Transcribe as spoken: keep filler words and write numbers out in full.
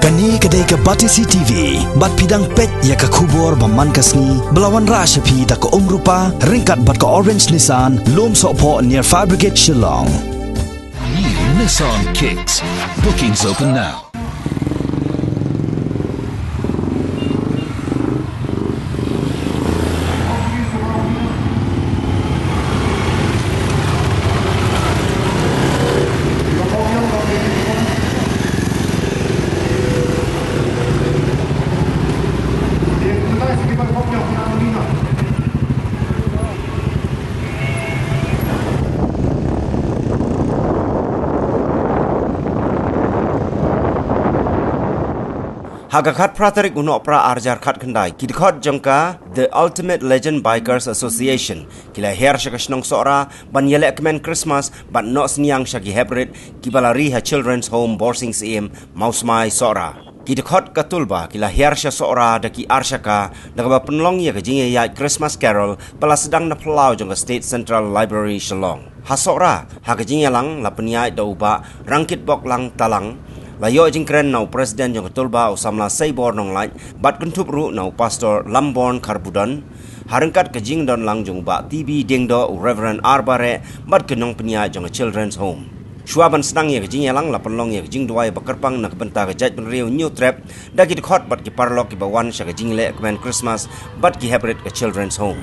Kane ka dei ka Batesi T V, bad phi dang peit ïa ka khubor ba man ka sngi, ba la wanrah sha phi da ka Umrupa, ryngkat bad ka Orange Nissan, Lum Sohphoh near Fire Brigade Shillong. New Nissan Kicks. Bookings open now. Ha ka khatphra tarik u Nohprah arhajar khatkhyndai, ki dkhot jong ka The Ultimate Legend Bikers Association ki la hiar sha ka shnong Sohra ban ïaleh kmen Christmas bad noh synñiang sha ki heprit kiba la ri ha Children's Home Borsing Syiem, Mawsmai, Sohra. Ki dkhot ka Tulba ki la hiar sha Sohra da ki arshaka, da kaba pynlong ïa ka jingïaid Christmas Carol ba la sdang na phyllaw jong ka State Central Library Shillong. Ha Sohra, ha ka jingïalang la pynïaid da u Bah Rangkitboklang Talang, la ïoh jingkren na u President jong ka Tulba u Samla Seibor Nonglait, bad kynthup ruh na u Pastor Lamborn Kharbudon, ha ryngkat ka jingdon lang jong u Bah T B Diengdoh, u Reverend R Bareh, bad ki nongpynïaid jong ka Children's Home. Shuwa ban sdang ïa ka jingïalang la pynlong ïa ka jingduwai ba kyrpang na ka bynta ka jaitbynriew Hynñiewtrep, da ki dkhot bad ki paralok kiba wan sha ka jingleh kmen Christmas bad ki heprit ka Children's Home.